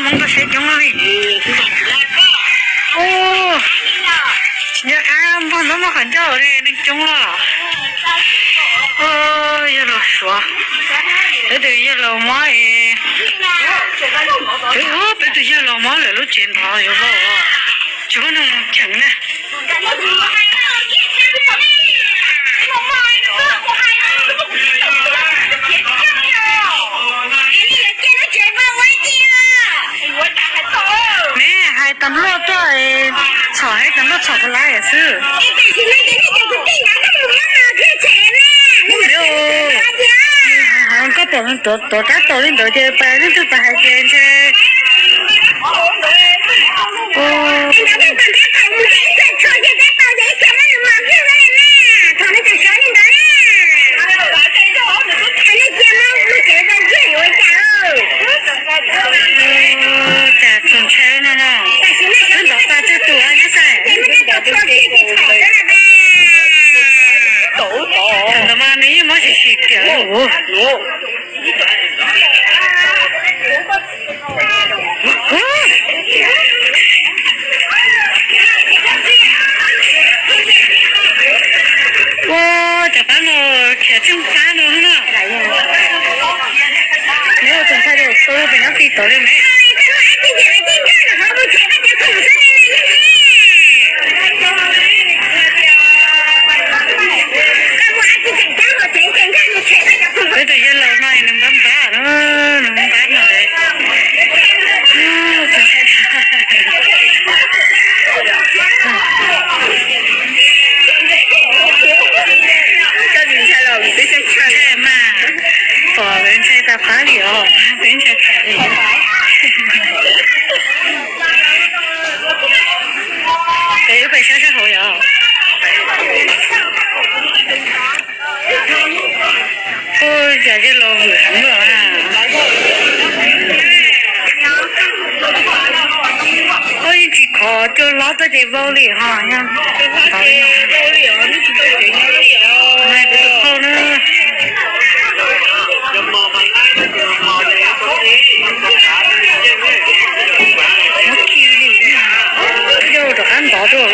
Nkauj siab coob li. Ub, tsis nco qab npog ntxoov muaj qhov ncauj li, neeg coob os. Yawg laus Suav, peb tus yawg laus mob es, peb tus yawg laus mob lawm lub tsev ntawd yuav vau, tsis muaj neeg cheem na. Neb hais tas luaj tuaj, txhom hais tas luaj txhom puas laiv xwb. Koj pom tuav rab taus li ntawd ces pais leej twg pais hais ces ntshe Cas txaus ntshai no no. Twb ntov tau tug tus nyob xwb. Tus ntawd mas nws yeej mob sim sim kiag. Ua cas pab no khiav tseej pab no na. Neb ua tus ntxhais tus tub pem nyob ti tod li me. Peb tus yawg laus no nws npab npab no, nws npab no. Ntshai mas, pom lawv ntshai tas qab li os, peb ntshai tas li. Peb wb pais saib sab hauv yom. Ua cas yawg laus vwm heev lawm na. Ua yeej tsis khov cua hlob tuaj ces vau li ho. Peb tus phauj na. Muab khi li, yog rov qab ntov tuaj.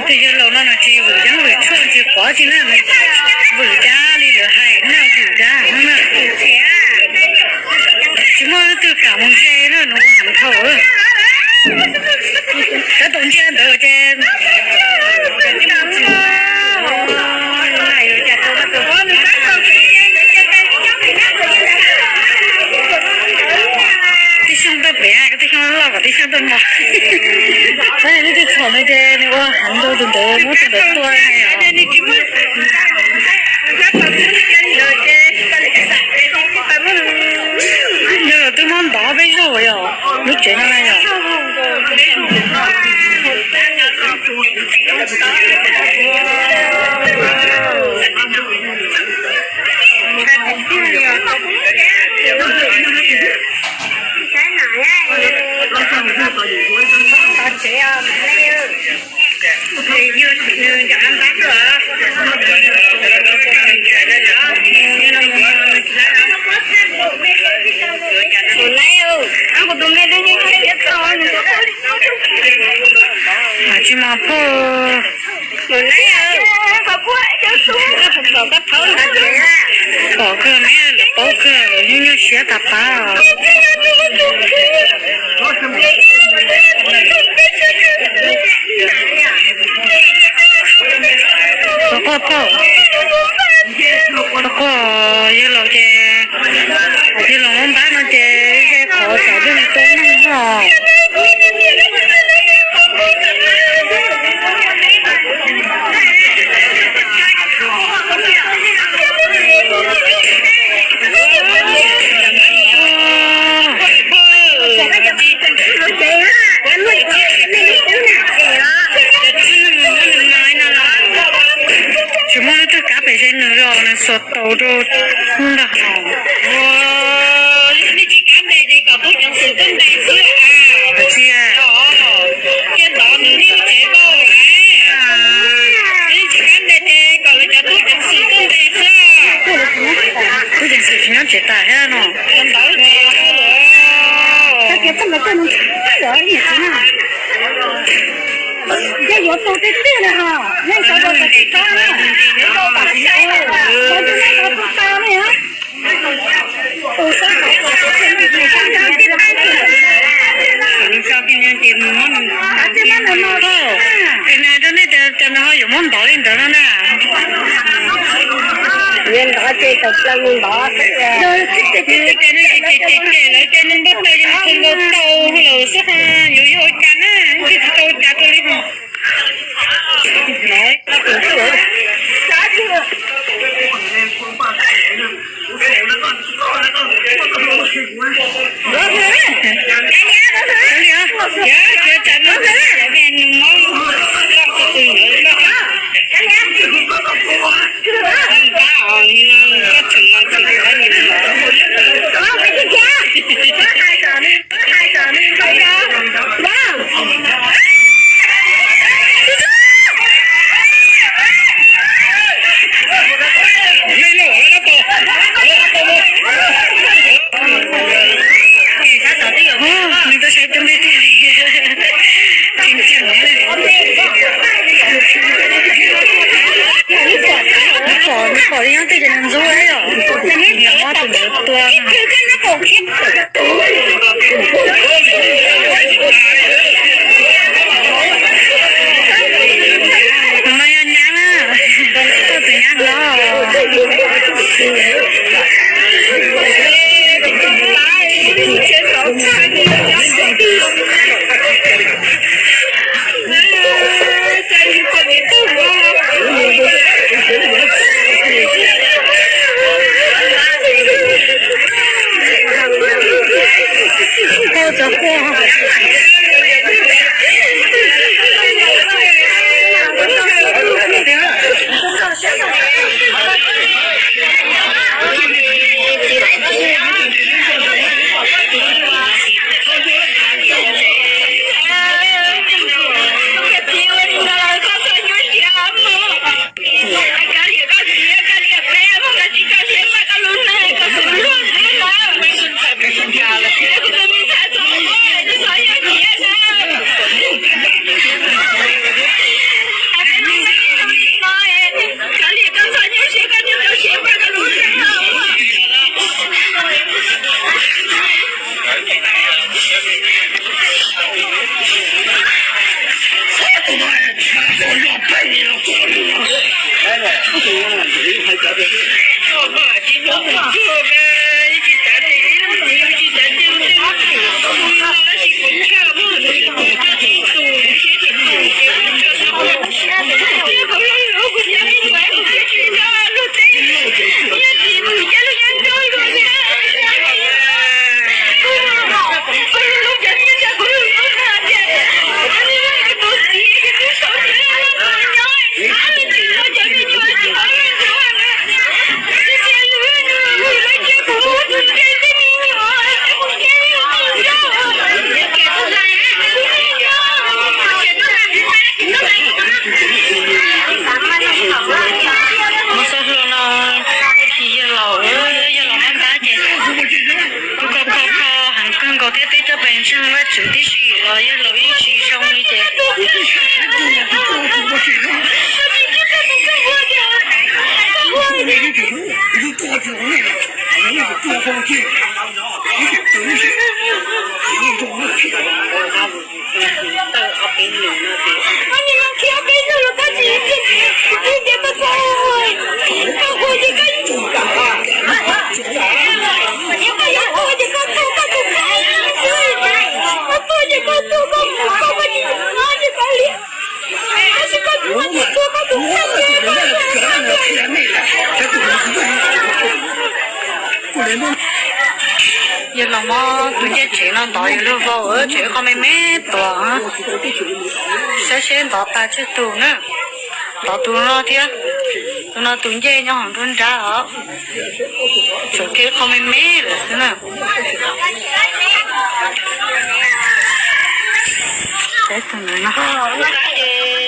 Tus yawg laus no nws tsis vwm yeeb vwm tshuaj tsis quav tsis na, vwm dab li lawv hais na, vwm dab na. Tsis muaj leej twg kam mus ze na, nws ua heev dhau. Tab tom ntsia ntawd ces tib xyooj tuaj pem, tib xyooj loj kom tib xyooj tuaj no. Tab sis leej twg txhom nws ces nws ua heev rau tus ntawd, muab tus ntawd tua. Yog los twb muab ntov peb zaug yom, lub tsev no na yom. Tsis mas phauj, pom kawg ne, lawv paub kawg, lawv nyuaj nyuaj siab tas pab. Thov koj pab, thov koj, yawg laus ces, yawg laus muab npab no ces ze qhov tsam yog tua neeg no. Tau tau rau ntag. Nej tsis kav npe ces kom tub ceev xwm tuaj npe xwb. Tsis, ces ntawd nws yeej tsev nkaus. Nej tsis kav npe ces kom lawv cov tub ceev xwm tuaj npe xwb. Tub ceev xwm tsis nyob tsev tas thiab no. Ntawd ces Yog yuav tau tiag tiag li hos, nej sawv daws kom tsis txhob na. Tus no tus tau ne. Tus sab hauv, tus sab hauv, tus sab hauv, tus sab hauv, tus sab hauv, tus sab hauv, es nws rau nej tias cov no ho yuav muab ntov li ntawd no na. Yuav ntov ces tawm plaws mus ntov xwb. Ces nej ces ces ces lawv ces nws npaj tau ces nws kheev nkaus tau lawm xwb, yuav yog ua cas na, nws tsis tau ua cas rau li. Nws twb sawv tus npe tiag li. Tseem tseem li. Nws pom, nws pom li nyob twg ces nws ntxub yom. Nws muab tus ntawd tua. Tus no yog nyab na, tus nyab hlob. Muab xav hluas no yawg laus, yawg laus mab ntab ces tus kho kho kho heev kawg nkaus thiab twb coj pes ntseeg Vajtswv tib si los yawg laus yeej tsis zoo li ces Yawg laus muab tus ncej tsev no ntov yus lub vau, tsev qhov me me tuaj, saib seb ntov tag tsawg tus na. Tod tus no thiab, tus no tus ncej nyob hauv nruab nrab os, tsuas kiv qhov me me lawm xwb na. Peb tus ntawd no.